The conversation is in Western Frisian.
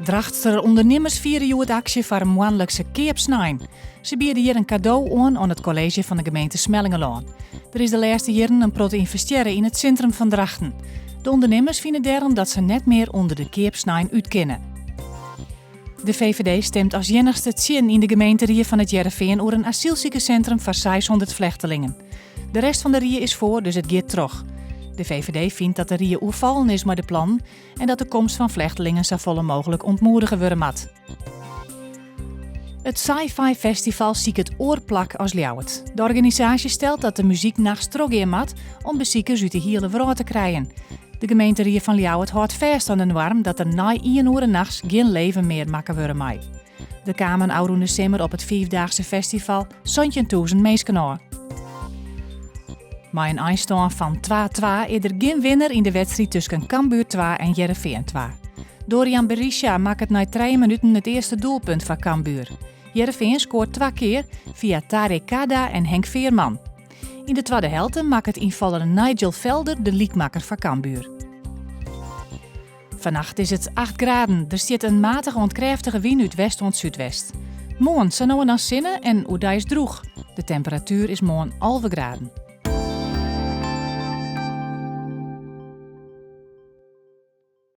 Drachtster ûndernimmers fiere hjoed aksje foar in moanlikse keapsnein. Se biede hjir in kado oan oan it kolleezje fan de gemeente Smellingerlân. Der is de lêste jierren in protte ynvestearre yn it sintrum fan Drachten. De ûndernimmers fine dêrom dat se net mear ûnder de keapsnein út kinne. De VVD stimt as iennichste tsjin yn de gemeenterie fan It Hearrenfean oer in asylsikerssintrum foar 600 flechtelingen. De rest fan de rie is foar, dus it giet troch. De VVD fynt dat de rie oerfallen is mei de plannen en dat de komst fan flechtelingen safolle mooglik ûntmoedige wurde moat. It Psy-Fi Festival siket oar plak as Ljouwert. De organisaasje stelt dat de muzyk nachts trochgean moat om besikers út de hiele wrâld te krijen. De gemeenterie fan Ljouwert hâldt fêst oan de noarm dat der nei ien oere nachts gjin leven mear makke wurde mei. Der kamen ôfrûne simmer op it fiifdaagse festival 17.000 minsken ôf. Mei in einstân fan twa-twa is der gjin winner yn de wedstriid tusken Cambuur twa en Hearrenfean twa. Dorian Berisha makket nei trije minuten it earste doelpunt foar Cambuur. Hearrenfean skoart twa kear fia Tarek Kada en Henk Veerman. Yn de twadde helte makket ynfaller Nigel Velder de lykmakker foar Cambuur. Fannacht is it 8 graden. Der stiet in matige oant krêftige wyn út west oant súdwest. Moarn sa no en dan sinne en oerdeis drûch. De temperatuer is moarn 11 graden.